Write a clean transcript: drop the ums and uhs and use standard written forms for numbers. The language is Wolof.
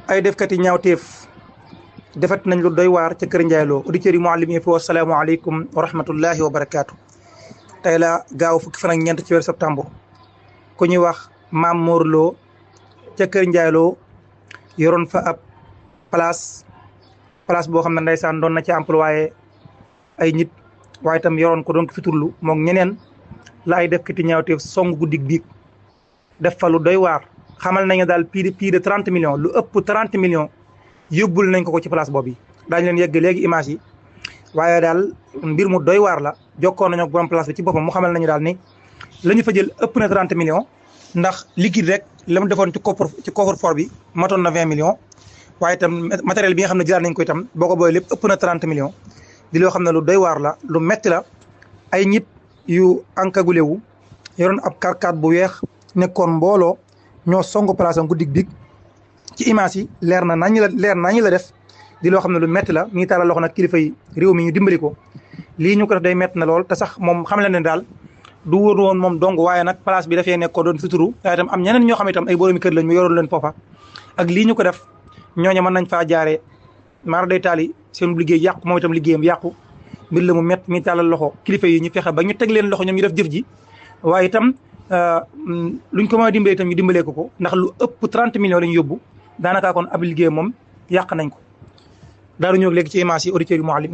ay defkati ñaawteef defat nañ lu doy waar ca kër Ndiaye Lo auditeurs yi Mouhalim info asalaamaaleykum wa rahmatullahi wa barakaatu. tey la gaaw fukki fan ak ñeent ci weeru septembre ku ñuy wax Mame Mor Lo ca kër Ndiaye Lo yoroon fa ab place boo xam ne ndeysaan doon na ci employé ay nit waaye itam yoroon ko doon ko fi turlu moom ñeneen la ay defkati ñaawteef song guddig biig def fa lu doy waar. xamal nañu daal plus de 30 millions lu ëpp 30 millions yóbbul nañ ko ci place boobu yi daañu leen yegg léegi image yi waaye daal mbir mu doy waar la jokkoon nañu ak borom place bi ci boppam mu xamal nañu daal ni la ñu fa jël ëpp na 30 millions ndax liquide rek la mu defoon ci coffre-fort bi matoon na 20 millions waaye itam matériel bi nga xam ne jëlaat nañ ko itam boo ko boolee lépp ëpp na 30 millions di loo xam ne lu doy waar la lu metti la. ay nit yu encagoulé wu yoroon ab karkaat bu weex nekkoon mbooloo ñoo songu place am guddig biig ci image yi leer nañu la def di loo xam ne lu metti la mi ngi taalal loxo nag kilifa yi réew mi ñu dimbali ko lii ñu ko def day metti na lool te sax moom xam leen ne daal du wóor woon moom dong waaye nag place bi dafee nekk ko doon suturu waaye itam am ñeneen ñoo xam itam ay boroomi kër lañ mu yoroon leen foofa ak lii ñu ko def ñooñu mën nañ faa jaaree maara day taali seen liggéey yàqu moom itam liggéeyam yàqu mbir la mu metti mi ngi taalal loxo kilifa yi ñu fexe ba ñu teg leen loxo ñoom ñu def jëf ji waaye itam luñ ko mën a dimbalee itam ñu dimbalee ko ndax lu ëpp 30 millions lañu yóbbu daanaka kon ab liggéey moom yàq nañ ko. daaru ñëw léegi ci image yi auditeurs yi Mouhalim